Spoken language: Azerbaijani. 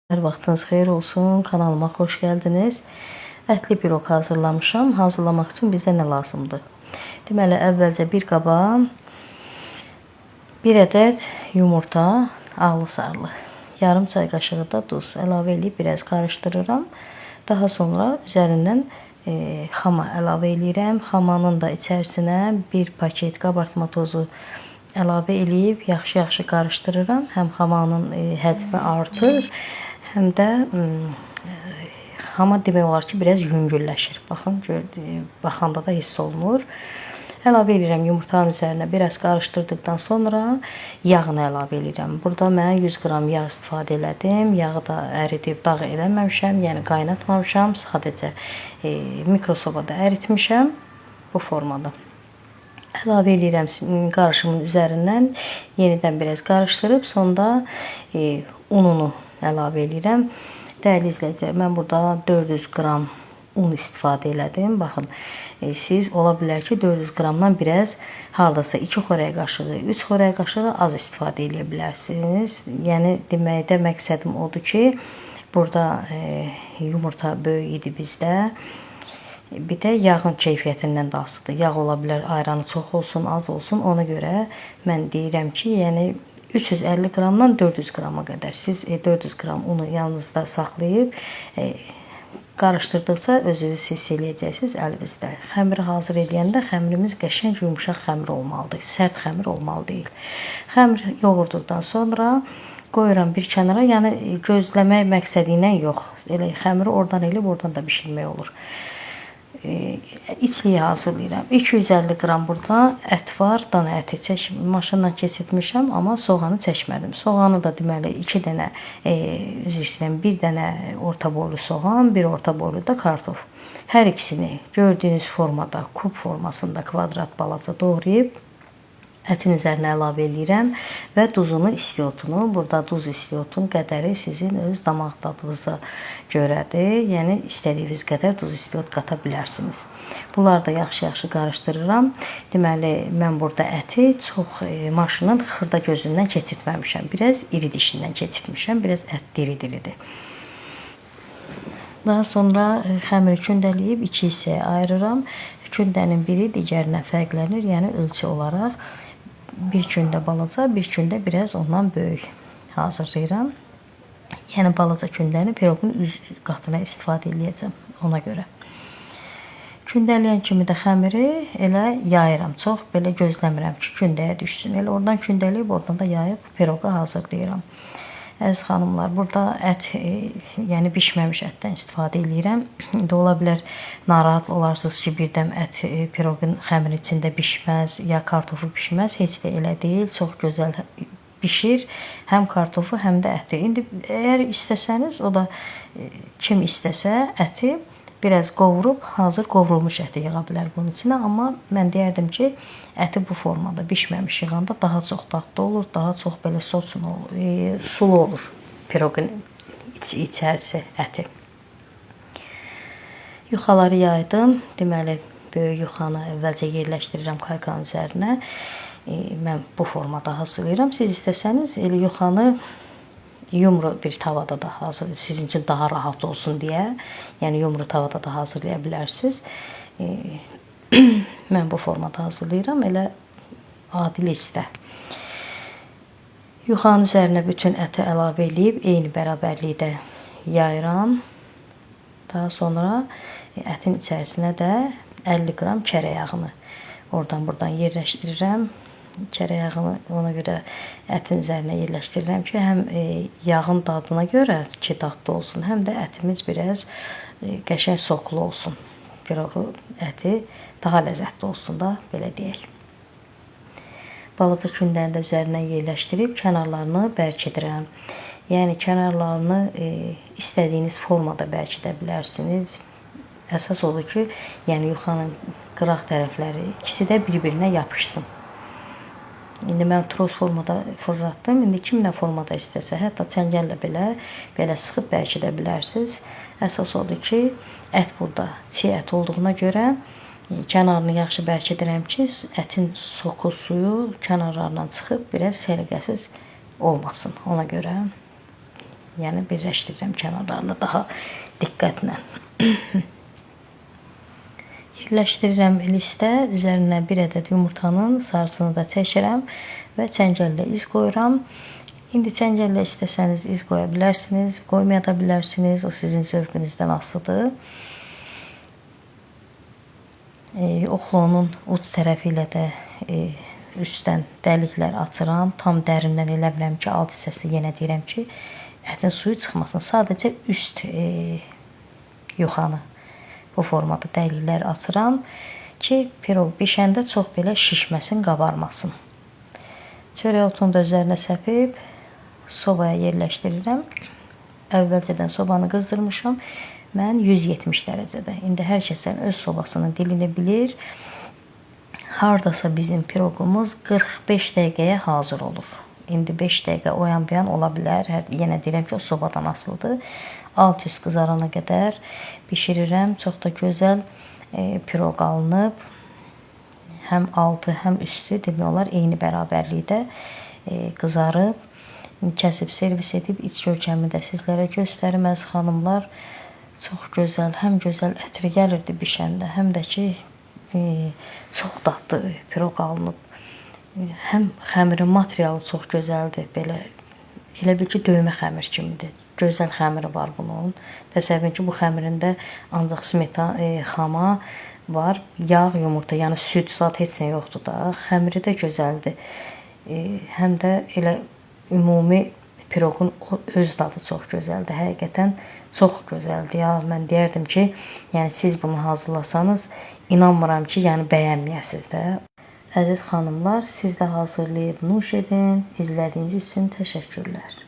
Hər vaxtınız xeyir olsun. Kanalıma xoş gəldiniz. Ətli piroq hazırlamışam. Hazırlamaq üçün bizə nə lazımdır? Deməli, əvvəlcə bir qaba bir ədəd yumurta, ağlı sarılı, yarım çay qaşığı da duz əlavə eləyib biraz qarışdırıram. Daha sonra üzərindən xama əlavə eləyirəm. Xamanın da içərisinə bir paket qabartma tozu əlavə eləyib yaxşı-yaxşı qarışdırıram. Həm xamanın həcmi artır, həm də xama demək olar ki, biraz yüngülləşir. Baxın, baxanda da hiss olunur. Əlavə eləyirəm yumurtanın üzərinə, biraz qarışdırdıqdan sonra yağını əlavə eləyirəm. Burada mən 100 qram yağ istifadə elədim. Yağı da əridib dağ eləməmişəm, yəni qaynatmamışam. Sadəcə mikrosobada əritmişəm bu formada. Əlavə eləyirəm qarışımın üzərindən, yenidən biraz qarışdırıb sonda ununu əlavə eləyirəm. Dəyərli izləyicilər, mən burada 400 qram un istifadə elədim. Baxın, siz ola bilər ki, 400 qramdan biraz hardasa 2 xörək qaşığı, 3 xörək qaşığı az istifadə eləyə bilərsiniz. Yəni deməkdə məqsədim odur ki, burada yumurta böyük idi bizdə. Bir də yağın keyfiyyətindən də asılıdır. Yağ ola bilər ayranı çox olsun, az olsun. Ona görə mən deyirəm ki, yəni 350 qramdan 400 qrama qədər. Siz 400 qram unu yanınızda saxlayıb qarışdırdıqca özünüz hiss eləyəcəksiniz əlinizdə. Xəmiri hazır eləyəndə xəmirimiz qəşəng yumşaq xəmir olmalıdır. Sərt xəmir olmalı deyil. Xəmir yoğurduqdan sonra qoyuram bir kənara, yəni gözləmək məqsədi ilə yox. Elə xəmiri oradan eləyib oradan da bişirmək olur. İçliyi hazırlayıram. 250 qram burada ət var. Dana əti maşından keçirtmişəm, amma soğanı çəkmədim. Soğanı da deməli 2 dənə, üzr istəyirəm, 1 dənə orta boylu soğan, bir orta boylu da kartof. Hər ikisini gördüyünüz formada, kub formasında kvadrat balaca doğrayıb ətin üzərinə əlavə eləyirəm və duzunu, istiotunu, burada duz istiotun qədəri sizin öz damaq dadınıza görədir. Yəni istədiyiniz qədər duz istiot qata bilərsiniz. Bunları da yaxşı-yaxşı qarışdırıram. Deməli, mən burada əti çox maşının xırda gözündən keçirtməmişəm. Biraz iri dişindən keçirtmişəm. Biraz ət diri-diridir. Daha sonra xəmiri kündələyib iki hissəyə ayırıram. Kündənin biri digərindən fərqlənir, yəni ölçü olaraq. Bir kündə balaca, bir kündə biraz ondan böyük hazırlayıram. Yəni balaca kündəni piroqun üz qatına istifadə eləyəcəm ona görə. Kündələyən kimi də xəmiri elə yayıram. Çox belə gözləmirəm ki, kündəyə düşsün. Elə oradan kündələyib, oradan da yayıb piroqu hazırlayıram. Əziz xanımlar, burada ət, yəni bişməmiş ətdən istifadə eləyirəm. İndi ola bilər narahat olarsınız ki, birdən ət piroqun xəmiri içində bişməz, ya kartofu bişməz. Heç də elə deyil. Çox gözəl bişir. Həm kartofu, həm də əti. İndi əgər istəsəniz, o da kim istəsə əti biraz qovurub, hazır qovrulmuş əti yığa bilər bunun içinə. Amma mən deyərdim ki, əti bu formada bişməmiş yığanda daha çox dadlı olur, daha çox belə soslu olur, sulu olur piroqun içərisi əti. Yuxaları yaydım. Deməli, böyük yuxanı əvvəlcə yerləşdirirəm kalkanın üzərinə. Mən bu formada hazırlayıram. Siz istəsəniz elə yuxanı yumru bir tavada da hazır, sizin üçün daha rahat olsun deyə, yəni yumru tavada da hazırlaya bilərsiniz. Mən bu formada hazırlayıram, elə adi listə. Yuxanın üzərinə bütün əti əlavə eləyib eyni bərabərlikdə yayıram. Daha sonra ətin içərisinə də 50 qram kərə yağını oradan buradan yerləşdirirəm. Kərə yağını ona görə ətin üzərinə yerləşdirirəm ki, həm yağın dadına görə ki, dadlı olsun, həm də ətimiz biraz qəşəng soklu olsun. Piroğu əti daha ləzzətli olsun da, belə deyək. Balaca kündəni də üzərinə yerləşdirib kənarlarını bərkidirəm. Yəni kənarlarını istədiyiniz formada bərkidə bilərsiniz. Əsas odur ki, yəni yuxanın qıraq tərəfləri ikisi də bir-birinə yapışsın. İndi mən tros formada fırlatdım. İndi kim nə formada istəsə, hətta çəngəllə belə sıxıb bərkidə bilərsiniz. Əsas odur ki, ət burada çiğ ət olduğuna görə kənarını yaxşı bərkidirəm ki, ətin soku, suyu kənarlarından çıxıb biraz səliqəsiz olmasın. Ona görə Yəni birləşdirirəm kənarlarını daha diqqətlə. Yerləşdirirəm listə, üzərinə bir ədəd yumurtanın sarısını da çəkirəm və çəngəllə iz qoyuram. İndi çəngəllə istəsəniz iz qoya bilərsiniz, qoymaya da bilərsiniz. O sizin zövqünüzdən asılıdır. Oxlonun uc tərəfi ilə də üstdən dəliklər açıram. Tam dərindən eləmirəm ki, alt hissəsi yenə deyirəm ki, ətin suyu çıxmasın. Sadəcə üst yuxanı bu formada dəliklər açıram ki, piroq bişəndə çox belə şişməsin, qabarmasın. Çörək otunu da üzərinə səpib sobaya yerləşdirirəm. Əvvəlcədən sobanı qızdırmışam. Mən 170 dərəcədə. İndi hər kəsin öz sobasının dilini bilir. Hardasa bizim piroqumuz 45 dəqiqəyə hazır olur. İndi 5 dəqiqə o yan bu yan ola bilər. Yenə deyirəm ki, o sobadan asılıdır. Alt üst qızarana qədər bişirirəm. Çox da gözəl piroq alınıb. Həm altı, həm üstü demək olar eyni bərabərlikdə qızarıb. Kəsib servis edib iç görkəmini də sizlərə göstərim əziz xanımlar. Çox gözəl, həm gözəl ətri gəlirdi bişəndə, həm də ki çox dadlı piroq alınıb. Həm xəmirin materialı çox gözəldir, belə elə bil ki, döymə xəmir kimidir. Gözəl xəmiri var bunun. Təsəvvür edin ki, bu xəmirində ancaq smetana, xama var, yağ, yumurta, yəni süd zat heç nə yoxdur da. Xəmiri də gözəldir. Həm də elə ümumi piroqun öz dadı çox gözəldir. Həqiqətən çox gözəldir. Ya mən deyərdim ki, yəni siz bunu hazırlasanız, inanmıram ki, yəni bəyənməyəsiz də. Əziz xanımlar, siz də hazırlayıb nuş edin. İzlədiyiniz üçün təşəkkürlər.